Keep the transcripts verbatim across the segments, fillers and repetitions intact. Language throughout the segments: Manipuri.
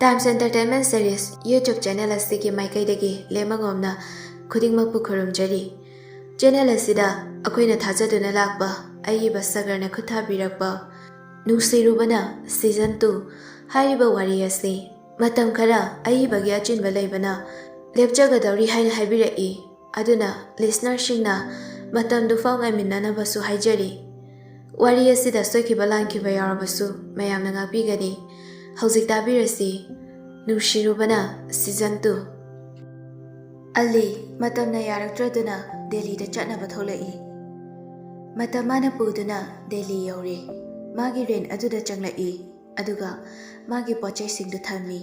Times Entertainment Series YouTube channel ꯑꯁꯤꯒꯤ ꯃꯥꯏꯀꯩꯗꯒꯤ ꯂꯦꯝꯃꯉꯣꯝꯅ ꯈꯨꯗꯤꯡꯃꯛꯄꯨ ꯈꯨꯔꯨꯝꯖꯔꯤ꯫ Channel ꯑꯁꯤꯗ ꯑꯩꯈꯣꯏꯅ ꯊꯥꯖꯗꯨꯅ ꯂꯥꯛꯄ ꯑꯏꯕ ꯁꯥꯒꯔꯅ ꯈꯨꯠ ꯊꯥꯕꯤꯔꯛꯄ ꯅꯨꯡꯁꯤꯔꯨꯕꯅ Season two ꯍꯥꯏꯔꯤꯕ ꯋꯥꯔꯤ ꯑꯁꯤ ꯃꯇꯝ ꯈꯔ ꯑꯏꯕꯒꯤ ꯑꯆꯤꯟꯕ ꯂꯩꯕꯅ ꯂꯦꯞꯆꯒꯗꯧꯔꯤ ꯍꯥꯏꯅ ꯍꯥꯏꯕꯤꯔꯛꯏ꯫ ꯑꯗꯨꯅ listenerꯁꯤꯡꯅ ꯃꯇꯝꯗꯨ ꯐꯥꯎ ꯉꯥꯏꯃꯤꯟꯅꯅꯕꯁꯨ ꯍꯥꯏꯖꯔꯤ꯫ ꯋꯥꯔꯤ ꯑꯁꯤꯗ ꯁꯣꯏꯈꯤꯕ ꯂꯥꯟꯈꯤꯕ ꯌꯥꯎꯔꯕꯁꯨ ꯃꯌꯥꯝꯅ ꯉꯥꯛꯄꯤꯒꯅꯤ꯫ ꯍꯧꯖꯤꯛ ꯇꯥꯕꯤꯔꯁꯤ ꯅꯨꯡꯁꯤꯔꯨꯕꯅ Season two꯫ ꯑꯂꯤ ꯃꯇꯝꯅ ꯌꯥꯔꯛꯇ꯭ꯔꯗꯨꯅ ꯗꯦꯜꯂꯤꯗ ꯆꯠꯅꯕ ꯊꯣꯛꯂꯛꯏ꯫ ꯃꯇꯝ ꯃꯥꯅ ꯄꯨꯗꯨꯅ ꯗꯦꯜꯂꯤ ꯌꯧꯔꯦ꯫ ꯃꯥꯒꯤ rent ꯑꯗꯨꯗ ꯆꯪꯂꯛꯏ꯫ ꯑꯗꯨꯒ ꯃꯥꯒꯤ ꯄꯣꯠ ꯆꯩꯁꯤꯡꯗꯨ ꯊꯝꯃꯤ꯫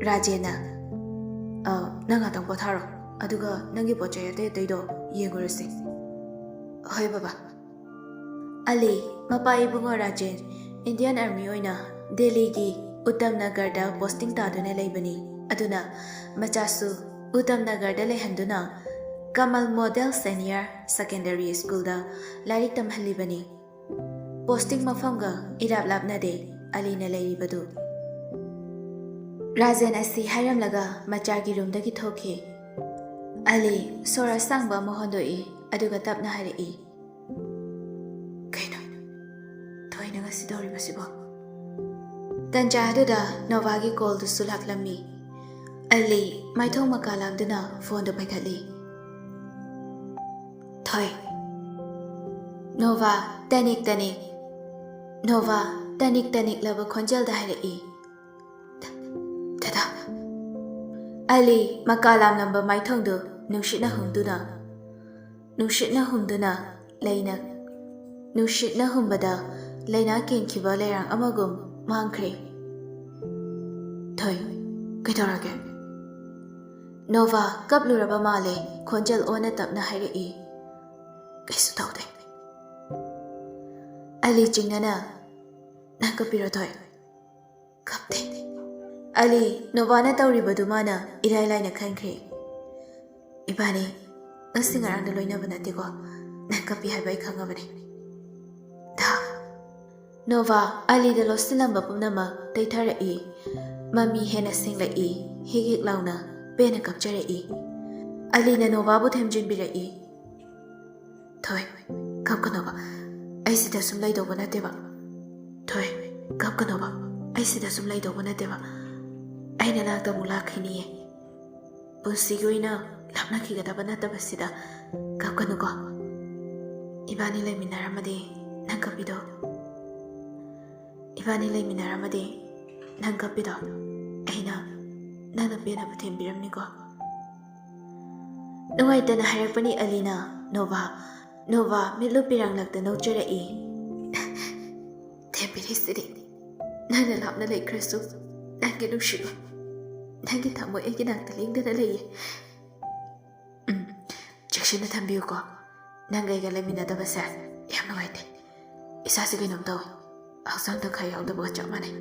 ꯔꯥꯖꯦꯟꯅ, "ꯑ, ꯅꯪ ꯉꯥꯛꯇꯪ ꯄꯣꯊꯥꯔꯣ, ꯑꯗꯨꯒ ꯅꯪꯒꯤ ꯄꯣꯠ ꯆꯩ ꯑꯇꯩ ꯑꯇꯩꯗꯣ ꯌꯦꯡꯉꯨꯔꯁꯤ꯫" "ꯍꯣꯏ ꯕꯕꯥ꯫" ꯑꯂꯤ, ꯃꯄꯥ ꯏꯕꯨꯡꯉꯣ ꯔꯥꯖꯦꯟ Indian Army ꯑꯣꯏꯅ ꯗꯦꯜꯂꯤꯒꯤ ꯎꯇꯝ ꯅꯒꯔꯗ posting ꯇꯥꯗꯨꯅ ꯂꯩꯕꯅꯤ꯫ ꯑꯗꯨꯅ ꯃꯆꯥꯁꯨ ꯎꯇꯝ ꯅꯒꯔꯗ ꯂꯩꯍꯟꯗꯨꯅ ꯀꯃꯜ Model Senior Secondary Schoolꯗ ꯂꯥꯏꯔꯤꯛ ꯇꯝꯍꯜꯂꯤꯕꯅꯤ꯫ Posting ꯃꯐꯝꯒ ꯏꯔꯥꯞ ꯂꯥꯞꯅꯗꯦ ꯑꯂꯤꯅ ꯂꯩꯔꯤꯕꯗꯨ꯫ ꯔꯥꯖꯦꯟ ꯑꯁꯤ ꯍꯥꯏꯔꯝꯂꯒ ꯃꯆꯥꯒꯤ roomꯗꯒꯤ ꯊꯣꯛꯈꯤ꯫ ꯑꯂꯤ ꯁꯣꯔ ꯑꯁꯥꯡꯕ ꯑꯃ ꯍꯣꯟꯗꯣꯛꯏ, ꯑꯗꯨꯒ ꯇꯞꯅ ꯍꯥꯏꯔꯛꯏ, "ꯀꯩꯅꯣ? ꯊꯣꯏꯅ ꯉꯁꯤ ꯇꯧꯔꯤꯕꯁꯤꯕꯣ?" ꯇꯟꯖꯥ ꯑꯗꯨꯗ ꯅꯣꯚꯥꯒꯤ callꯗꯨꯁꯨ ꯂꯥꯛꯂꯝꯃꯤ꯫ ꯑꯂꯤ ꯃꯥꯏꯊꯣꯡ ꯃꯀꯥ ꯂꯥꯝꯗꯨꯅ phoneꯗꯨ ꯄꯥꯏꯈꯠꯂꯤ꯫ "ꯊꯣꯏ꯫" ꯅꯣꯚꯥ ꯇꯅꯤꯛ ꯇꯅꯤꯛ, ꯅꯣꯚꯥ ꯇꯅꯤꯛ ꯇꯅꯤꯛꯂꯕ ꯈꯣꯟꯖꯦꯜꯗ ꯍꯥꯏꯔꯛꯏ, "ꯗ-, ꯗꯗꯥ꯫" ꯑꯂꯤ ꯃꯀꯥ ꯂꯥꯝꯂꯝꯕ ꯃꯥꯏꯊꯣꯡꯗꯨ ꯅꯨꯡꯁꯤꯠꯅ ꯍꯨꯝꯗꯨꯅ, ꯅꯨꯡꯁꯤꯠꯅ ꯍꯨꯝꯗꯨꯅ ꯂꯩꯅ, ꯅꯨꯡꯁꯤꯠꯅ ꯍꯨꯝꯕꯗ ꯂꯩꯅꯥ ꯀꯦꯟꯈꯤꯕ ꯂꯩꯔꯥꯡ ꯑꯃꯒꯨꯝ ꯃꯥꯡꯈ꯭ꯔꯦ꯫ "ꯊꯣꯏ, ꯀꯩꯗꯧꯔꯒꯦ?" ꯅꯣꯚꯥ ꯀꯞꯂꯨꯔꯕ ꯃꯥꯜꯂꯦ, ꯈꯣꯟꯖꯦꯜ ꯑꯣꯟꯅ ꯇꯞꯅ ꯍꯥꯏꯔꯛꯏ, "ꯀꯩꯁꯨ ꯇꯧꯗꯦ꯫" ꯑꯂꯤ ꯆꯤꯡꯅꯅ, "ꯅꯪ ꯀꯞꯄꯤꯔꯣ ꯊꯣꯏ?" "ꯀꯞꯇꯦ꯫" ꯑꯂꯤ ꯅꯣꯚꯥꯅ ꯇꯧꯔꯤꯕꯗꯨ ꯃꯥꯅ ꯏꯔꯥꯏ ꯂꯥꯏꯅ ꯈꯟꯈ꯭ꯔꯦ꯫ "ꯏꯕꯥꯅꯤ ꯉꯁꯤ ꯉꯔꯥꯡꯗ ꯂꯣꯏꯅꯕ ꯅꯠꯇꯦꯀꯣ꯫ ꯅꯪ ꯀꯞꯄꯤ ꯍꯥꯏꯕ ꯑꯩ ꯈꯪꯉꯕꯅꯤ꯫" ꯗꯥ꯫ ꯅꯣꯚꯥ ꯑꯂꯤꯗ ꯂꯣꯠꯁꯤꯜꯂꯝꯕ ꯄꯨꯝꯅꯃꯛ ꯇꯩꯊꯔꯛꯏ꯫ ꯃꯃꯤ ꯍꯦꯟꯅ ꯁꯦꯡꯂꯛꯏ꯫ ꯍꯤꯛ ꯍꯤꯛ ꯂꯥꯎꯅ ꯄꯦꯟꯅ ꯀꯞꯆꯔꯛꯏ꯫ ꯑꯂꯤꯅ ꯅꯣꯚꯥꯕꯨ ꯊꯦꯝꯖꯤꯟꯕꯤꯔꯛꯏ꯫ "ꯊꯣꯏ, ꯀꯞꯀꯅꯣꯕ꯫ ꯑꯩ ꯁꯤꯗ ꯁꯨꯝ ꯂꯩꯗꯧꯕ ꯅꯠꯇꯦꯕ꯫ ꯊꯣꯏ, ꯀꯞꯀꯅꯣꯕ꯫ ꯑꯩ ꯁꯤꯗ ꯁꯨꯝ ꯂꯩꯗꯧꯕ ꯅꯠꯇꯦꯕ꯫ ꯑꯩ ꯅꯅꯥꯛꯇ ꯑꯃꯨꯛ ꯂꯥꯛꯈꯤꯅꯤꯌꯦ꯫ ꯄꯨꯟꯁꯤꯒꯤ ꯑꯣꯏꯅ ꯂꯥꯞꯅꯈꯤꯒꯗꯕ ꯅꯠꯇꯕꯁꯤꯗ ꯀꯞꯀꯅꯨꯀꯣ꯫ ꯏꯕꯥꯅꯤ ꯂꯩꯃꯤꯟꯅꯔꯝꯃꯗꯤ ꯅꯪ ꯀꯞꯄꯤꯗꯣ, ꯏꯕꯥꯅꯤ ꯂꯩꯃꯤꯟꯅꯔꯝꯃꯗꯤ ꯅꯪ ꯀꯞꯄꯤꯗꯣ ꯑꯩꯅ ꯅꯪꯅ ꯄꯦꯟꯅꯕ ꯊꯦꯝꯕꯤꯔꯝꯅꯤꯀꯣ"꯫ ꯅꯨꯡꯉꯥꯏꯇꯅ ꯍꯥꯏꯔꯛꯄꯅꯤ ꯑꯂꯤꯅ꯫ Nova, Nova ꯃꯤꯠꯂꯨ ꯄꯤꯔꯥꯡꯂꯛꯇ ꯅꯣꯛꯆꯔꯛꯏ꯫ "ꯊꯦꯝꯕꯤꯔꯤꯁꯤꯗꯤ ꯅꯪꯅ ꯂꯥꯞꯅ ꯂꯩꯈ꯭ꯔꯁꯨ ꯅꯪꯒꯤ ꯅꯨꯡꯁꯤꯕ, ꯅꯪꯒꯤ ꯊꯃꯣꯏ ꯑꯩꯒꯤ ꯅꯥꯛꯇ ꯂꯦꯡꯗꯅ ꯂꯩꯌꯦ꯫ ꯎꯝ, ꯆꯦꯛꯁꯤꯟꯅ ꯊꯝꯕꯤꯌꯨꯀꯣ꯫ ꯅꯪꯒ ꯑꯩꯒ ꯂꯩꯃꯤꯟꯅꯗꯕꯁꯦ ꯌꯥꯝ ꯅꯨꯡꯉꯥꯏꯇꯦ꯫ ꯏꯁꯥꯁꯦ ꯀꯩꯅꯣꯝ ꯇꯧꯋꯦ꯫ ꯍꯛꯆꯥꯡ ꯇꯪꯈꯥꯏ ꯌꯥꯎꯗꯕꯒ ꯆꯞ ꯃꯥꯟꯅꯩ"꯫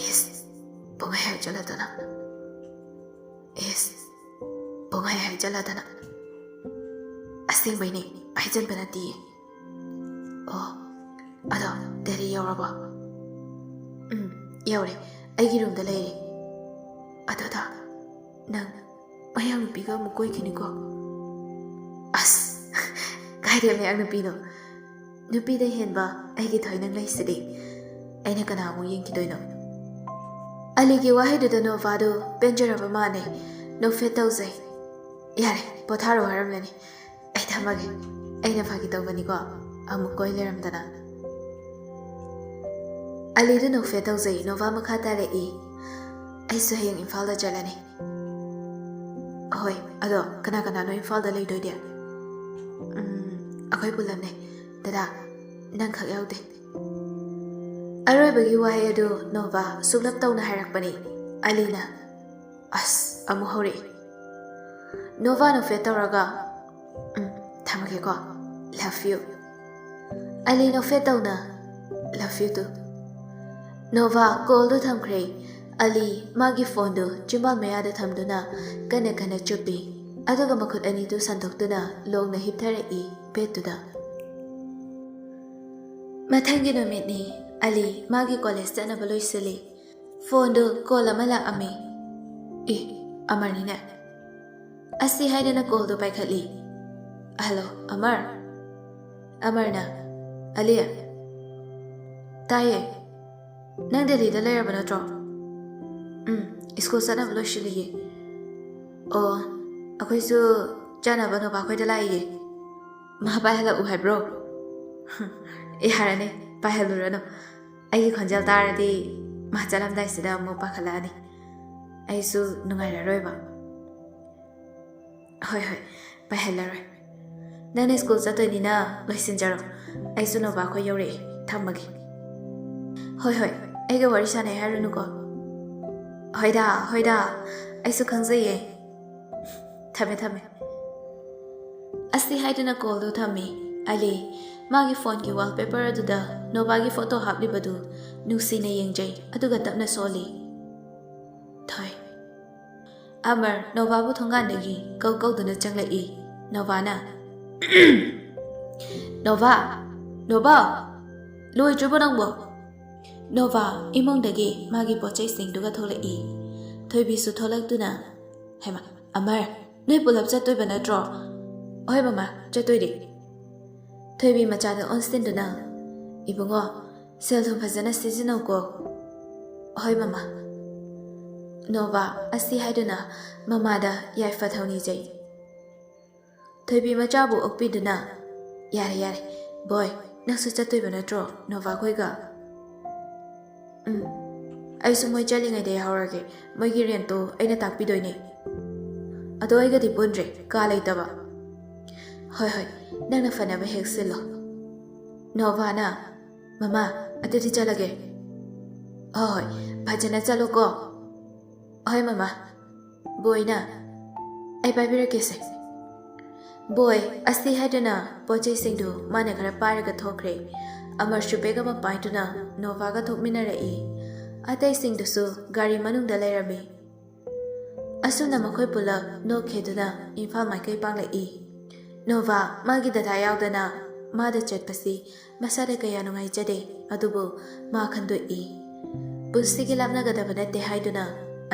"ꯏꯁ, ꯄꯨꯡꯍꯥꯏ ꯍꯥꯏꯖꯜꯂꯗꯅ꯫ ꯏꯁ, ꯄꯨꯡꯍꯥꯏ ꯍꯥꯏꯖꯜꯂꯗꯅ꯫ ꯑꯁꯦꯡꯕꯩꯅꯦ, ꯍꯥꯏꯖꯟꯕ ꯅꯠꯇꯤꯌꯦ꯫ ꯑꯣ, ꯑꯗꯣ ꯗꯦꯜꯂꯤ ꯌꯧꯔꯕꯣ?" "ꯎꯝ, ꯌꯧꯔꯦ꯫ ꯑꯩꯒꯤ ꯔꯨꯝꯗ ꯂꯩꯔꯦ꯫ ꯑꯗꯨꯗ ꯅꯪ ꯃꯌꯥꯡ ꯅꯨꯄꯤꯒ ꯑꯃꯨꯛ ꯀꯣꯏꯈꯤꯅꯤꯀꯣ"꯫ "ꯑꯁ, ꯀꯥꯏꯗꯩ ꯃꯌꯥꯡ ꯅꯨꯄꯤꯅꯣ? ꯅꯨꯄꯤꯗ ꯍꯦꯟꯕ ꯑꯩꯒꯤ ꯊꯣꯏ ꯅꯪ ꯂꯩꯁꯤꯗꯤ꯫ ꯑꯩꯅ ꯀꯅꯥ ꯑꯃꯨꯛ ꯌꯦꯡꯈꯤꯗꯣꯏꯅꯣ?" ꯑꯂꯤꯒꯤ ꯋꯥꯍꯩꯗꯨꯗ ꯅꯣꯚꯥꯗꯨ ꯄꯦꯟꯖꯔꯕ ꯃꯥꯜꯂꯦ꯫ ꯅꯣꯛꯐꯦꯠ ꯇꯧꯖꯩ꯫ "ꯌꯥꯔꯦ, ꯄꯣꯊꯥꯔꯣ ꯍꯥꯏꯔꯝꯂꯅꯤ꯫ ꯑꯩ ꯊꯝꯃꯒꯦ꯫ ꯑꯩꯅ ꯐꯥꯒꯤ ꯇꯧꯕꯅꯤꯀꯣ꯫ ꯑꯃꯨꯛ ꯀꯣꯏ ꯂꯩꯔꯝꯗꯅ"꯫ ꯑꯂꯤꯗꯨ ꯅꯣꯛꯐꯦꯠ ꯇꯧꯖꯩ꯫ ꯅꯣꯚꯥ ꯃꯈꯥ ꯇꯥꯔꯛꯏ, "ꯑꯩꯁꯨ ꯍꯌꯦꯡ ꯏꯝꯐꯥꯜꯗ ꯆꯠꯂꯅꯤ"꯫ "ꯍꯣꯏ, ꯑꯗꯣ ꯀꯅꯥ ꯀꯅꯥꯅꯣ ꯏꯝꯐꯥꯜꯗ ꯂꯩꯗꯣꯏꯗꯤ?" "ꯎꯝ, ꯑꯩꯈꯣꯏ ꯄꯨꯂꯞꯅꯦ꯫ ꯗꯗꯥ, ꯅꯪ ꯈꯛ ꯌꯥꯎꯗꯦ"꯫ ꯑꯔꯣꯏꯕꯒꯤ ꯋꯥꯍꯩ ꯑꯗꯨ ꯅꯣꯚꯥ ꯁꯨꯛꯂꯞ ꯇꯧꯅ ꯍꯥꯏꯔꯛꯄꯅꯤ꯫ ꯑꯂꯤꯅ, "ꯑꯁ, ꯑꯃꯨꯛ ꯍꯧꯔꯛꯑꯦ"꯫ ꯅꯣꯚꯥ ꯅꯣꯛꯐꯦꯠ ꯇꯧꯔꯒ, "ꯎꯝ, ꯊꯝꯃꯒꯦꯀꯣ꯫ Love you"꯫ ꯑꯂꯤ ꯅꯣꯛꯐꯦꯠ ꯇꯧꯅ, "Love you too"꯫ ꯅꯣꯚꯥ ꯀꯣꯜꯗꯨ ꯊꯝꯈ꯭ꯔꯦ꯫ ꯑꯂꯤ ꯃꯥꯒꯤ ꯐꯣꯟꯗꯨ ꯆꯤꯝꯕꯥꯜ ꯃꯌꯥꯗ ꯊꯝꯗꯨꯅ ꯀꯟꯅ ꯀꯟꯅ ꯆꯨꯞꯄꯤ꯫ ꯑꯗꯨꯒ ꯃꯈꯨꯠ ꯑꯅꯤꯗꯨ ꯁꯟꯗꯣꯛꯇꯨꯅ ꯂꯣꯡꯅ ꯍꯤꯞꯊꯔꯛꯏ ꯕꯦꯗꯇꯨꯗ꯫ ꯃꯊꯪꯒꯤ ꯅꯨꯃꯤꯠꯅꯤ꯫ ꯑꯂꯤ ꯃꯥꯒꯤ ꯀꯣꯂꯦꯖ ꯆꯠꯅꯕ ꯂꯣꯏꯁꯤꯜꯂꯤ꯫ ꯐꯣꯟꯗꯨ ꯀꯣꯜ ꯑꯃ ꯂꯥꯛꯑꯝꯃꯤ꯫ ꯑꯦ, ꯑꯃꯔꯅꯤꯅꯦ꯫ ꯑꯁꯤ ꯍꯥꯏꯗꯅ ꯀꯣꯜꯗꯨ ꯄꯥꯏꯈꯠꯂꯤ꯫ "ꯍꯜꯂꯣ, ꯑꯃꯔ?" ꯑꯃꯔꯅ, "ꯑꯂꯤ?" "ꯇꯥꯏꯌꯦ꯫ ꯅꯪ ꯗꯦꯜꯂꯤꯗ ꯂꯩꯔꯕ ꯅꯠꯇ꯭ꯔꯣ?" "ꯎꯝ, ꯁ꯭ꯀꯨꯜ ꯆꯠꯅꯕ ꯂꯣꯏꯁꯤꯜꯂꯤꯌꯦ꯫" "ꯑꯣ, ꯑꯩꯈꯣꯏꯁꯨ ꯆꯥꯅꯕ ꯅꯣꯕꯥꯈꯣꯏꯗ ꯂꯥꯛꯏꯌꯦ꯫ ꯃꯥ ꯄꯥꯏꯍꯜꯂꯛꯎ ꯍꯥꯏꯕ꯭ꯔꯣ?" "ꯌꯥꯔꯅꯤ, ꯄꯥꯏꯍꯜꯂꯨꯔꯅꯨ꯫ ꯑꯩꯒꯤ ꯈꯣꯟꯖꯦꯜ ꯇꯥꯔꯗꯤ ꯃꯥ ꯆꯠꯂꯝꯗꯥꯏꯁꯤꯗ ꯑꯃꯨꯛ ꯄꯥꯈꯠꯂꯛꯑꯅꯤ꯫ ꯑꯩꯁꯨ ꯅꯨꯡꯉꯥꯏꯔꯔꯣꯏꯕ꯫" "ꯍꯣꯏ, ꯍꯣꯏ, ꯄꯥꯏꯍꯜꯂꯔꯣꯏ꯫ ꯅꯪꯅ ꯁ꯭ꯀꯨꯜ ꯆꯠꯇꯣꯏꯅꯤꯅ ꯂꯣꯏꯁꯤꯟꯖꯔꯣ꯫ ꯑꯩꯁꯨ ꯅꯣꯕꯥꯈꯣꯏ ꯌꯧꯔꯛꯑꯦ꯫ ꯊꯝꯃꯒꯦ꯫" "ꯍꯣꯏ, ꯍꯣꯏ, ꯑꯩꯒ ꯋꯥꯔꯤ ꯁꯥꯟꯅꯩ ꯍꯥꯏꯔꯨꯅꯨꯀꯣ꯫" "ꯍꯣꯏꯗ, ꯍꯣꯏꯗ, ꯑꯩꯁꯨ ꯈꯪꯖꯩꯌꯦ꯫ ꯊꯝꯃꯦ, ꯊꯝꯃꯦ꯫" ꯑꯁꯤ ꯍꯥꯏꯗꯨꯅ ꯀꯣꯜꯗꯨ ꯊꯝꯃꯤ꯫ ꯑꯂꯤ ꯃꯥꯒꯤ ꯐꯣꯟꯒꯤ ꯋꯥꯜꯄꯦꯄꯔ ꯑꯗꯨꯗ ꯅꯣꯕꯥꯒꯤ ꯐꯣꯇꯣ ꯍꯥꯞꯂꯤꯕꯗꯨ ꯅꯨꯡꯁꯤꯅ ꯌꯦꯡꯖꯩ, ꯑꯗꯨꯒ ꯇꯞꯅ ꯁꯣꯜꯂꯤ꯫ "ꯊꯣꯏ꯫" ꯑꯃꯔ ꯅꯣꯕꯥꯕꯨ ꯊꯣꯡꯒꯥꯟꯗꯒꯤ ꯀꯧ ꯀꯧꯗꯨꯅ ꯆꯪꯂꯛꯏ꯫ ꯅꯣꯕꯥꯅ, "ꯅꯣꯕꯥ! ꯅꯣꯕꯥ! ꯂꯣꯏꯗ꯭ꯔꯤꯕꯣ ꯅꯪꯕꯣ?" ꯅꯣꯕꯥ ꯏꯃꯨꯡꯗꯒꯤ ꯃꯥꯒꯤ ꯄꯣꯠ ꯆꯩꯁꯤꯡꯗꯨꯒ ꯊꯣꯛꯂꯛꯏ꯫ ꯊꯣꯏꯕꯤꯁꯨ ꯊꯣꯛꯂꯛꯇꯨꯅ, "ꯍꯩꯃꯥ, ꯑꯃꯔ, ꯅꯣꯏ ꯄꯨꯂꯞ ꯆꯠꯇꯣꯏꯕ ꯅꯠꯇ꯭ꯔꯣ?" "ꯍꯣꯏ ꯃꯃꯥ, ꯆꯠꯇꯣꯏꯅꯦ꯫" ꯊꯣꯏꯕꯤ ꯃꯆꯥꯗ ꯑꯣꯟꯁꯤꯟꯗꯨꯅ, "ꯏꯕꯨꯡꯉꯣ, ꯁꯦꯜ ꯊꯨꯝ ꯐꯖꯅ ꯁꯤꯖꯤꯟꯅꯧꯀꯣ꯫" "ꯍꯣꯏ ꯃꯃꯥ꯫" ꯅꯣꯕꯥ ꯑꯁꯤ ꯍꯥꯏꯗꯨꯅ ꯃꯃꯥꯗ ꯌꯥꯏꯐ ꯊꯧꯅꯤꯖꯩ꯫ ꯊꯣꯏꯕꯤ ꯃꯆꯥꯕꯨ ꯑꯣꯛꯄꯤꯗꯨꯅ, "ꯌꯥꯔꯦ, ꯌꯥꯔꯦ, ꯕꯣꯏ, ꯅꯪꯁꯨ ꯆꯠꯇꯣꯏꯕ ꯅꯠꯇ꯭ꯔꯣ ꯅꯣꯕꯥ ꯈꯣꯏꯒ?" "ꯎꯝ, ꯑꯩꯁꯨ ꯃꯣꯏ ꯆꯠꯂꯤꯉꯩꯗ ꯌꯥꯍꯧꯔꯒꯦ꯫ ꯃꯣꯏꯒꯤ ꯔꯦꯟꯠꯇꯣ ꯑꯩꯅ ꯇꯥꯛꯄꯤꯗꯣꯏꯅꯦ꯫ ꯑꯗꯣ ꯑꯩꯒꯗꯤ ꯄꯨꯟꯗ꯭ꯔꯦ, ꯀꯥ ꯂꯩꯇꯕ꯫" "ꯍꯣꯏ, ꯍꯣꯏ, ꯅꯪꯅ ꯐꯅꯕ ꯍꯦꯛ ꯁꯤꯜꯂꯣ꯫" ꯅꯣꯕꯥꯅ, "ꯃꯃꯥ, ꯑꯗꯨꯗꯤ ꯆꯠꯂꯒꯦ꯫" "ꯍꯣꯏ, ꯍꯣꯏ, ꯐꯖꯅ ꯆꯠꯂꯣꯀꯣ꯫" "ꯍꯣꯏ ꯃꯃꯥ꯫" ꯕꯣꯏꯅ, "ꯑꯩ ꯄꯥꯏꯕꯤꯔꯛꯀꯦꯁꯦ꯫" ꯕꯣꯏ ꯑꯁꯤ ꯍꯥꯏꯗꯨꯅ ꯄꯣꯠ ꯆꯩꯁꯤꯡꯗꯨ ꯃꯥꯅ ꯈꯔ ꯄꯥꯏꯔꯒ ꯊꯣꯛꯈ꯭ꯔꯦ꯫ ꯑꯃꯔꯁꯨ ꯕꯦꯒ ꯑꯃ ꯄꯥꯏꯗꯨꯅ ꯅꯣꯕꯥꯒ ꯊꯣꯛꯃꯤꯟꯅꯔꯛꯏ꯫ ꯑꯇꯩꯁꯤꯡꯗꯨꯁꯨ ꯒꯥꯔꯤ ꯃꯅꯨꯡꯗ ꯂꯩꯔꯝꯃꯤ꯫ ꯑꯁꯨꯝꯅ ꯃꯈꯣꯏ ꯄꯨꯂꯞ ꯅꯣꯛꯈꯤꯗꯨꯅ ꯏꯝꯐꯥꯜ ꯃꯥꯏꯀꯩ ꯄꯥꯡꯂꯛꯏ꯫ ꯅꯣꯕꯥ ꯃꯥꯒꯤ ꯗꯗꯥ ꯌꯥꯎꯗꯅ ꯃꯥꯗ ꯆꯠꯄꯁꯤ ꯃꯁꯥꯗ ꯀꯌꯥ ꯅꯨꯡꯉꯥꯏꯖꯗꯦ, ꯑꯗꯨꯕꯨ ꯃꯥ ꯈꯟꯗꯣꯛꯏ꯫ ꯄꯨꯟꯁꯤꯒꯤ ꯂꯥꯞꯅꯒꯗꯕ ꯅꯠꯇꯦ ꯍꯥꯏꯗꯨꯅ,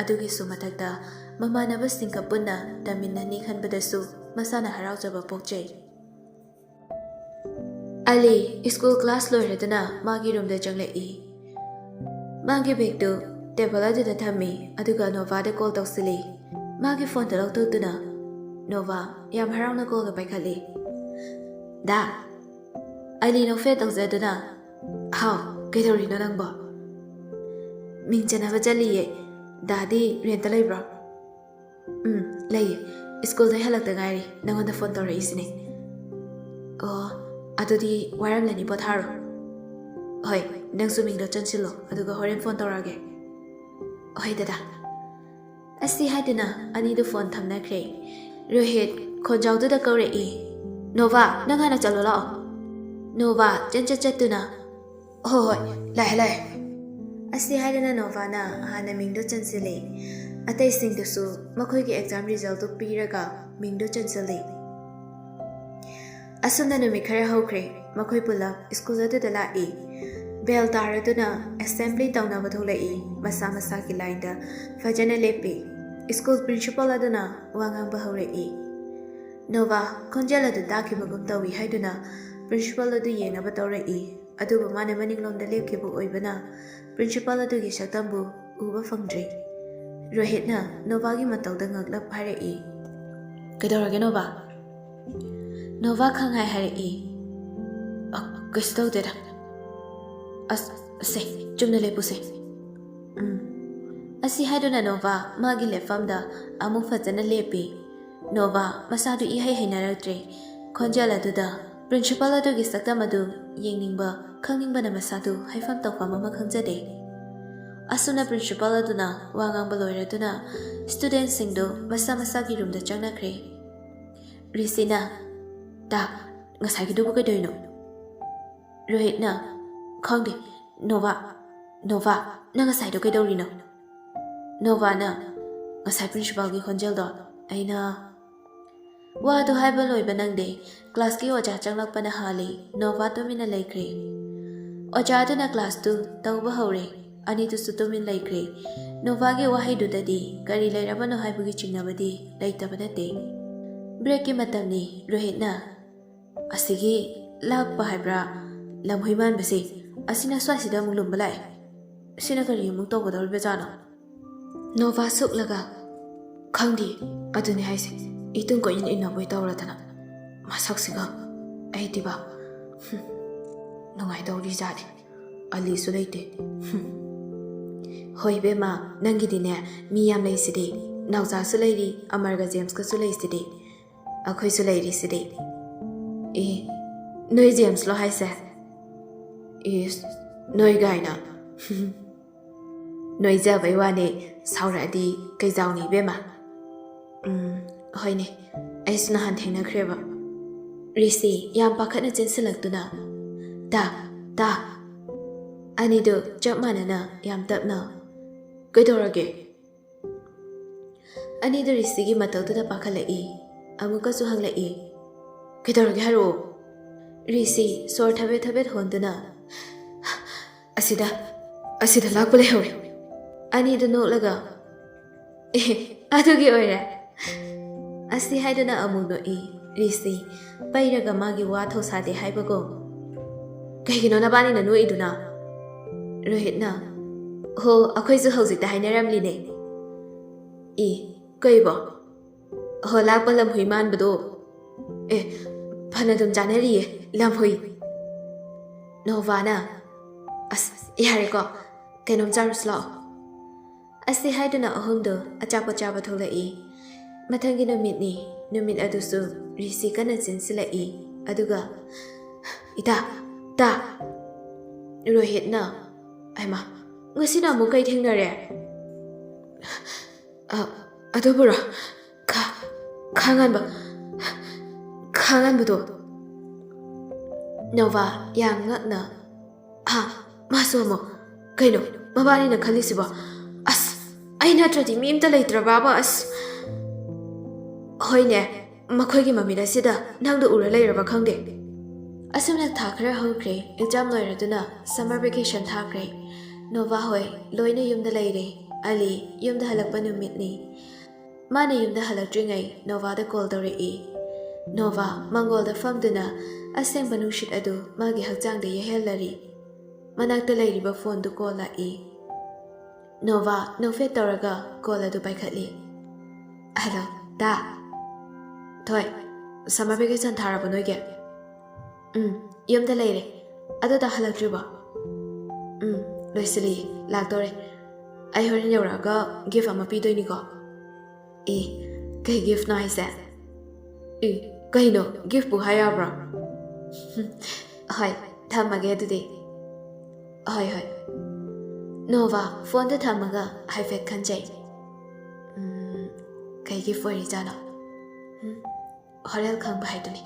ꯑꯗꯨꯒꯤꯁꯨ ꯃꯊꯛꯇ ꯃꯃꯥꯟꯅꯕꯁꯤꯡꯒ ꯄꯨꯟꯅ ꯇꯝꯃꯤꯟꯅꯅꯤ ꯈꯟꯕꯗꯁꯨ ꯃꯁꯥꯅ ꯍꯔꯥꯎꯖꯕ ꯄꯣꯛꯆꯩ꯫ ꯑꯂꯤ ꯁ꯭ꯀꯨꯜ ꯀ꯭ꯂꯥꯁ ꯂꯣꯏꯔꯗꯨꯅ ꯃꯥꯒꯤ ꯔꯨꯝꯗ ꯆꯪꯂꯛꯏ꯫ ꯃꯥꯒꯤ ꯕꯦꯒꯇꯨ ꯇꯦꯕꯜ ꯑꯗꯨꯗ ꯊꯝꯃꯤ, ꯑꯗꯨꯒ ꯅꯣꯚꯥꯗ ꯀꯣꯜ ꯇꯧꯁꯤꯜꯂꯤ꯫ ꯃꯥꯒꯤ ꯐꯣꯟꯗꯨ ꯂꯧꯊꯣꯛꯇꯨꯅ ꯅꯣꯚꯥ ꯌꯥꯝ ꯍꯔꯥꯎꯅ ꯀꯣꯜꯗ ꯄꯥꯏꯈꯠꯂꯤ꯫ "ꯗꯥ!" ꯑꯂꯤꯅ ꯐꯦꯠ ꯇꯧꯖꯗꯨꯅ, "ꯍꯥꯎ, ꯀꯩꯗꯧꯔꯤꯅꯣ ꯅꯪꯕꯣ?" "ꯃꯤꯡ ꯆꯟꯅꯕ ꯆꯠꯂꯤꯌꯦ꯫ ꯗꯥꯗꯤ ꯔꯦꯟꯇ ꯂꯩꯕ꯭ꯔꯣ?" "ꯎꯝ, ꯂꯩꯌꯦ꯫ ꯁ꯭ꯀꯨꯜꯗꯩ ꯍꯜꯂꯛꯇ ꯉꯥꯏꯔꯤ, ꯅꯪꯉꯣꯟꯗ ꯐꯣꯟ ꯇꯧꯔꯛꯏꯁꯤꯅꯦ꯫" "ꯑꯣ, ꯑꯗꯨꯗꯤ ꯋꯥꯔꯝꯂꯅꯤ, ꯄꯣꯊꯥꯔꯣ꯫" "ꯍꯣꯏ, ꯅꯪꯁꯨ ꯃꯤꯡꯗꯣ ꯆꯟꯁꯤꯜꯂꯣ, ꯑꯗꯨꯒ ꯍꯣꯔꯦꯟ ꯐꯣꯟ ꯇꯧꯔꯛꯑꯒꯦ꯫" "ꯍꯣꯏ ꯗꯗꯥ꯫" ꯑꯁꯤ ꯍꯥꯏꯗꯨꯅ ꯑꯅꯤꯗꯨ ꯐꯣꯟ ꯊꯝꯅꯈ꯭ꯔꯦ꯫ ꯔꯣꯍꯤꯠ ꯈꯣꯟꯖꯥꯎꯗꯨꯗ ꯀꯧꯔꯛꯏ, "ꯅꯣꯚꯥ, ꯅꯪ ꯍꯥꯟꯅ ꯆꯠꯂꯣ ꯂꯥꯛꯑꯣ꯫" ꯅꯣꯚꯥ ꯆꯦꯟꯆꯠ ꯆꯠꯇꯨꯅ, "ꯍꯣꯏ ꯍꯣꯏ, ꯂꯥꯛꯑꯦ ꯂꯥꯛꯑꯦ꯫" ꯑꯁꯤ ꯍꯥꯏꯗꯨꯅ ꯅꯣꯚꯥꯅ ꯍꯥꯟꯅ ꯃꯤꯡꯗꯨ ꯆꯟꯁꯤꯜꯂꯤ꯫ ꯑꯇꯩꯁꯤꯡꯗꯨꯁꯨ ꯃꯈꯣꯏꯒꯤ ꯑꯦꯛꯖꯥꯝ ꯔꯤꯖꯜꯇꯨ ꯄꯤꯔꯒ ꯃꯤꯡꯗꯨ ꯆꯟꯁꯤꯜꯂꯤ꯫ ꯑꯁꯨꯝꯅ ꯅꯨꯃꯤꯠ ꯈꯔ ꯍꯧꯈ꯭ꯔꯦ꯫ ꯃꯈꯣꯏ ꯄꯨꯂꯞ ꯁ꯭ꯀꯨꯜ ꯑꯗꯨꯗ ꯂꯥꯛꯏ꯫ ꯕꯦꯜ ꯇꯥꯔꯗꯨꯅ ꯑꯦꯁꯦꯝꯕ꯭ꯂꯤ ꯇꯧꯅꯕ ꯊꯣꯛꯂꯛꯏ꯫ ꯃꯁꯥ ꯃꯁꯥꯒꯤ ꯂꯥꯏꯟꯗ ꯐꯖꯅ ꯂꯦꯞꯄꯤ꯫ ꯁ꯭ꯀꯨꯜ ꯄ꯭ꯔꯤꯟꯁꯤꯄꯥꯜ ꯑꯗꯨꯅ ꯋꯥ ꯉꯥꯡꯕ ꯍꯧꯔꯛꯏ꯫ ꯅꯣꯚꯥ ꯈꯣꯟꯖꯦꯜ ꯑꯗꯨ ꯇꯥꯈꯤꯕꯒꯨꯝ ꯇꯧꯏ ꯍꯥꯏꯗꯨꯅ ꯄ꯭ꯔꯤꯟꯁꯤꯄꯥꯜ ꯑꯗꯨ ꯌꯦꯡꯅꯕ ꯇꯧꯔꯛꯏ꯫ ꯑꯗꯨꯕꯨ ꯃꯥꯅ ꯃꯅꯤꯡꯂꯣꯝꯗ ꯂꯦꯞꯈꯤꯕ ꯑꯣꯏꯕꯅ ꯄ꯭ꯔꯤꯟꯁꯤꯄꯥꯜ ꯑꯗꯨꯒꯤ ꯁꯛꯇꯝꯕꯨ ꯎꯕ ꯐꯪꯗ꯭ꯔꯦ꯫ ꯔꯣꯍꯤꯠꯅ ꯅꯣꯚꯥꯒꯤ ꯃꯇꯧꯗ ꯉꯛꯂꯞ ꯍꯥꯏꯔꯛꯏ, "ꯀꯩꯗꯧꯔꯒꯦ ꯅꯣꯚꯥ?" ꯅꯣꯚꯥ ꯈꯪꯍꯥꯏ ꯍꯥꯏꯔꯛꯏ, "ꯑ, ꯀꯩꯁꯨ ꯇꯧꯗꯦꯗ꯫ ꯑꯁ, ꯁꯦ, ꯆꯨꯝꯅ ꯂꯦꯞꯄꯨꯁꯦ꯫" "ꯎꯝ꯫" ꯑꯁꯤ ꯍꯥꯏꯗꯨꯅ ꯅꯣꯚꯥ ꯃꯥꯒꯤ ꯂꯦꯞꯐꯝꯗ ꯑꯃꯨꯛ ꯐꯖꯅ ꯂꯦꯞꯄꯤ꯫ ꯅꯣꯚꯥ ꯃꯁꯥꯗꯨ ꯏꯍꯩ ꯍꯩꯅꯔꯛꯇ꯭ꯔꯦ꯫ ꯈꯣꯟꯖꯦꯜ ꯑꯗꯨꯗ ꯄ꯭ꯔꯤꯟꯁꯤꯄꯥꯜ ꯑꯗꯨꯒꯤ ꯁꯛꯇꯝ ꯑꯗꯨ ꯌꯦꯡꯅꯤꯡꯕ, ꯈꯪꯅꯤꯡꯕꯅ ꯃꯁꯥꯗꯨ ꯍꯥꯏꯐꯝ ꯇꯧꯐꯝ ꯑꯃ ꯈꯪꯖꯗꯦ꯫ ꯑꯁꯨꯝꯅ ꯄ꯭ꯔꯤꯟꯁꯤꯄꯥꯜ ꯑꯗꯨꯅ ꯋꯥ ꯉꯥꯡꯕ ꯂꯣꯏꯔꯗꯨꯅ ꯁ꯭ꯇꯨꯗꯦꯟꯠꯁꯤꯡꯗꯨ ꯃꯁꯥ ꯃꯁꯥꯒꯤ ꯔꯨꯝꯗ ꯆꯪꯅꯈ꯭ꯔꯦ꯫ ꯔꯤꯁꯤꯅ, "ꯇꯥ, ꯉꯁꯥꯏꯒꯤꯗꯨꯕꯨ ꯀꯩꯗꯧꯔꯤꯅꯣ?" ꯔꯣꯍꯤꯠꯅ, "ꯈꯪꯗꯦ, ꯅꯣꯚꯥ, ꯅꯣꯚꯥ, ꯅꯪ ꯉꯁꯥꯏꯗꯣ ꯀꯩꯗꯧꯔꯤꯅꯣ?" ꯅꯣꯚꯥꯅ, "ꯉꯁꯥꯏ ꯄ꯭ꯔꯤꯟꯁꯤꯄꯥꯜꯒꯤ ꯈꯣꯟꯖꯦꯜꯗꯣ ꯑꯩꯅ..." ꯋꯥꯗꯨ ꯍꯥꯏꯕ ꯂꯣꯏꯕ ꯅꯪꯗꯦ꯫ ꯀ꯭ꯂꯥꯁꯀꯤ ꯑꯣꯖꯥ ꯆꯪꯂꯛꯄꯅ ꯍꯥꯜꯂꯤ꯫ ꯅꯣꯚꯥ ꯇꯨꯃꯤꯟꯅ ꯂꯩꯈ꯭ꯔꯦ꯫ ꯑꯣꯖꯥ ꯑꯗꯨꯅ ꯀ꯭ꯂꯥꯁꯇꯨ ꯇꯧꯕ ꯍꯧꯔꯦ꯫ ꯑꯅꯤꯗꯨꯁꯨ ꯇꯨꯃꯤꯟ ꯂꯩꯈ꯭ꯔꯦ꯫ ꯅꯣꯚꯥꯒꯤ ꯋꯥꯍꯩꯗꯨꯗꯗꯤ ꯀꯔꯤ ꯂꯩꯔꯕꯅꯣ ꯍꯥꯏꯕꯒꯤ ꯆꯤꯡꯅꯕꯗꯤ ꯂꯩꯇꯕ ꯅꯠꯇꯦ꯫ ꯕ꯭ꯔꯦꯛꯀꯤ ꯃꯇꯝꯅꯤ꯫ ꯔꯣꯍꯤꯠꯅ, "ꯑꯁꯤꯒꯤ ꯂꯥꯛꯄ ꯍꯥꯏꯕ꯭ꯔꯥ, ꯂꯝꯍꯨꯏ ꯃꯥꯟꯕꯁꯦ, ꯑꯁꯤꯅ ꯁ꯭ꯋꯥꯏꯁꯤꯗ ꯑꯃꯨꯛ ꯂꯨꯝꯕ ꯂꯥꯛꯑꯦ꯫ ꯁꯤꯅ ꯀꯔꯤ ꯑꯃꯨꯛ ꯇꯧꯒꯗꯧꯔꯤꯕꯖꯥꯠꯅꯣ?" ꯅꯣꯚꯥ ꯁꯨꯛꯂꯒ, "ꯈꯪꯗꯦ, ꯑꯗꯨꯅꯦ ꯍꯥꯏꯁꯦ, ꯏꯇꯨꯡ ꯀꯣꯏꯏꯟ ꯏꯟꯅꯕꯣꯏ ꯇꯧꯔꯗꯅ꯫ ꯃꯁꯛꯁꯤꯒ ꯑꯩꯗꯤꯕ, ꯍꯨꯝ, ꯅꯨꯡꯉꯥꯏꯗꯧꯔꯤ ꯖꯥꯠꯅꯤ꯫ ꯑꯂꯤꯁꯨ ꯂꯩꯇꯦ꯫ ꯍꯨꯝ꯫ ꯍꯣꯏ ꯏꯕꯦꯝꯃ, ꯅꯪꯒꯤꯗꯤꯅꯦ, ꯃꯤ ꯌꯥꯝ ꯂꯩꯁꯤꯗꯤ꯫ ꯅꯥꯎꯆꯥꯁꯨ ꯂꯩꯔꯤ, ꯑꯃꯔꯒ ꯖꯦꯝꯁꯀꯁꯨ ꯂꯩꯁꯤꯗꯤ꯫ ꯑꯩꯈꯣꯏꯁꯨ ꯂꯩꯔꯤꯁꯤꯗꯤ꯫" "ꯑꯦ, ꯅꯣꯏ ꯖꯦꯝꯁꯂꯣ ꯍꯥꯏꯁꯦ?" "ꯏꯁ, ꯅꯣꯏ ꯀꯥꯏꯅ꯫" "ꯅꯣꯏꯖꯕꯩ ꯋꯥꯅꯦ, ꯁꯥꯎꯔꯛꯑꯗꯤ ꯀꯩꯖꯥꯎꯅꯤ ꯏꯕꯦꯝꯃ꯫" "ꯎꯝ, ꯍꯣꯏꯅꯦ, ꯑꯩꯁꯨ ꯅꯍꯥꯟ ꯊꯦꯡꯅꯈ꯭ꯔꯦꯕ꯫" ꯔꯤꯁꯤ ꯌꯥꯝ ꯄꯥꯈꯠꯅ ꯆꯦꯟꯁꯤꯜꯂꯛꯇꯨꯅ, "ꯇꯥ, ꯇꯥ꯫" ꯑꯅꯤꯗꯨ ꯆꯞ ꯃꯥꯟꯅꯅ ꯌꯥꯝ ꯇꯞꯅ, "ꯀꯩꯗꯧꯔꯒꯦ?" ꯑꯅꯤꯗꯨ ꯔꯤꯁꯤꯒꯤ ꯃꯇꯧꯗꯨꯗ ꯄꯥꯈꯠꯂꯛꯏ꯫ ꯑꯃꯨꯛꯀꯁꯨ ꯍꯪꯂꯛꯏ, "ꯀꯩꯗꯧꯔꯒꯦ ꯍꯥꯏꯔꯛꯑꯣ?" ꯔꯤꯁꯤ ꯁꯣꯔ ꯊꯕꯦꯠ ꯊꯕꯦꯠ ꯍꯣꯟꯗꯨꯅ, "ꯑꯁꯤꯗ, ꯑꯁꯤꯗ ꯂꯥꯛꯄ ꯂꯩꯍꯧꯔꯦ꯫" ꯑꯅꯤꯗꯨ ꯅꯣꯛꯂꯒ, "ꯑꯦ, ꯑꯗꯨꯒꯤ ꯑꯣꯏꯔꯦ?" ꯑꯁꯤ ꯍꯥꯏꯗꯨꯅ ꯑꯃꯨꯛ ꯅꯣꯛꯏ꯫ ꯔꯤꯁꯤ ꯄꯩꯔꯒ ꯃꯥꯒꯤ ꯋꯥ ꯊꯧꯁꯥꯗꯦ ꯍꯥꯏꯕꯒꯨꯝ꯫ "ꯀꯩꯒꯤꯅꯣ ꯅꯕꯥꯅꯤꯅ ꯅꯣꯛꯏꯗꯨꯅ?" ꯔꯣꯍꯤꯠꯅ, "ꯍꯣ, ꯑꯩꯈꯣꯏꯁꯨ ꯍꯧꯖꯤꯛꯇ ꯍꯥꯏꯅꯔꯝꯂꯤꯅꯦ꯫" "ꯏ, ꯀꯩꯕꯣ?" "ꯍꯣ, ꯂꯥꯛꯄ ꯂꯝꯍꯨꯏ ꯃꯥꯟꯕꯗꯣ꯫ ꯑꯦ, ꯐꯅ ꯑꯗꯨꯝ ꯆꯥꯅꯔꯤꯌꯦ, ꯂꯝꯍꯨꯏ꯫" ꯅꯣꯚꯥꯅ, "ꯑꯁ, ꯌꯥꯔꯦꯀꯣ, ꯀꯩꯅꯣꯝ ꯆꯥꯔꯨꯁꯤ ꯂꯥꯛꯑꯣ꯫" ꯑꯁꯤ ꯍꯥꯏꯗꯨꯅ ꯑꯍꯨꯝꯗꯨ ꯑꯆꯥꯄꯣꯠ ꯆꯥꯕ ꯊꯣꯛꯂꯛꯏ꯫ ꯃꯊꯪꯒꯤ ꯅꯨꯃꯤꯠꯅꯤ꯫ ꯅꯨꯃꯤꯠ ꯑꯗꯨꯁꯨ ꯔꯤꯁꯤ ꯀꯟꯅ ꯆꯦꯟꯁꯤꯜꯂꯛꯏ꯫ ꯑꯗꯨꯒ, "ꯏꯇꯥ, ꯇꯥ!" ꯔꯣꯍꯤꯠꯅ, "ꯍꯩꯃꯥ, ꯉꯁꯤꯅ ꯑꯃꯨꯛ ꯀꯩ ꯊꯦꯡꯅꯔꯦ?" "ꯑ, ꯑꯗꯨꯕꯨꯔꯣ? ꯈꯥ-, ꯈꯥꯉꯥꯟꯕ, ꯈꯥꯉꯥꯟꯕꯗꯣ?" ꯅꯣꯚꯥ ꯌꯥꯝ ꯉꯛꯅ, "ꯍꯥ, ꯃꯥꯁꯨ ꯑꯃꯨꯛ? ꯀꯩꯅꯣ ꯃꯕꯥꯅꯤꯅ ꯈꯜꯂꯤꯁꯤꯕꯣ? ꯑꯁ, ꯑꯩ ꯅꯠꯇ꯭ꯔꯗꯤ ꯃꯤ ꯑꯝꯇ ꯂꯩꯇ꯭ꯔꯕꯕ? ꯑꯁ!" "ꯍꯣꯏꯅꯦ, ꯃꯈꯣꯏꯒꯤ ꯃꯃꯤꯠ ꯑꯁꯤꯗ ꯅꯪꯗ ꯎꯔ ꯂꯩꯔꯕ ꯈꯪꯗꯦ꯫" ꯑꯁꯨꯝꯅ ꯊꯥ ꯈꯔ ꯍꯧꯈ꯭ꯔꯦ꯫ ꯑꯦꯛꯖꯥꯝ ꯂꯣꯏꯔꯗꯨꯅ ꯁꯝꯃꯔ ꯚꯦꯀꯦꯁꯟ ꯊꯥꯈ꯭ꯔꯦ꯫ ꯅꯣꯚꯥ ꯍꯣꯏ ꯂꯣꯏꯅ ꯌꯨꯝꯗ ꯂꯩꯔꯦ꯫ ꯑꯂꯤ ꯌꯨꯝꯗ ꯍꯜꯂꯛꯄ ꯅꯨꯃꯤꯠꯅꯤ꯫ ꯃꯥꯅ ꯌꯨꯝꯗ ꯍꯜꯂꯛꯇ꯭ꯔꯤꯉꯩ ꯅꯣꯚꯥꯗ ꯀꯣꯜ ꯇꯧꯔꯛꯏ꯫ ꯅꯣꯚꯥ ꯃꯪꯒꯣꯜꯗ ꯐꯝꯗꯨꯅ ꯑꯁꯦꯡꯕ ꯅꯨꯡꯁꯤꯠ ꯑꯗꯨ ꯃꯥꯒꯤ ꯍꯛꯆꯥꯡꯗ ꯌꯩꯍꯜꯂꯔꯤ꯫ ꯃꯅꯥꯛꯇ ꯂꯩꯔꯤꯕ ꯐꯣꯟꯗꯨ ꯀꯣꯜ ꯂꯥꯛꯏ꯫ ꯅꯣꯚꯥ ꯅꯣꯛꯐꯦꯠ ꯇꯧꯔꯒ ꯀꯣꯜ ꯑꯗꯨ ꯄꯥꯏꯈꯠꯂꯤ꯫ "ꯍꯜꯂꯣ, ꯗꯥ꯫ ꯊꯣꯏ, ꯁꯝꯃꯔ ꯚꯦꯀꯦꯁꯟ ꯊꯥꯔꯕꯣ ꯅꯣꯏꯒꯤ?" "ꯎꯝ, ꯌꯨꯝꯗ ꯂꯩꯔꯦ꯫ ꯑꯗꯨꯗ ꯍꯜꯂꯛꯇ꯭ꯔꯤꯕꯣ?" "ꯎꯝ, ꯂꯣꯏꯁꯤꯜꯂꯤꯌꯦ, ꯂꯥꯛꯇꯧꯔꯦ꯫ ꯑꯩ ꯍꯣꯔꯦꯟ ꯌꯧꯔꯛꯑꯒ ꯒꯤꯐ ꯑꯃ ꯄꯤꯗꯣꯏꯅꯤꯀꯣ꯫" "ꯑꯦ, ꯀꯩ ꯒꯤꯐꯅꯣ ꯍꯥꯏꯁꯦ?" "ꯑꯦ, ꯀꯩꯅꯣ, ꯒꯤꯐꯄꯨ ꯍꯥꯏ ꯌꯥꯕ꯭ꯔꯣ?" "ꯍꯣꯏ, ꯊꯝꯃꯒꯦ ꯑꯗꯨꯗꯤ꯫" "ꯍꯣꯏ, ꯍꯣꯏ꯫" ꯅꯣꯚꯥ ꯐꯣꯟꯗꯨ ꯊꯝꯃꯒ ꯍꯥꯏꯐꯦꯠ ꯈꯟꯖꯩ꯫ "ꯎꯝ, ꯀꯩ ꯒꯤꯐ ꯑꯣꯏꯔꯤꯖꯥꯠꯅꯣ? ꯎꯝ, ꯍꯣꯔꯦꯟ ꯈꯪꯕ ꯍꯥꯏꯗꯨꯅꯤ꯫"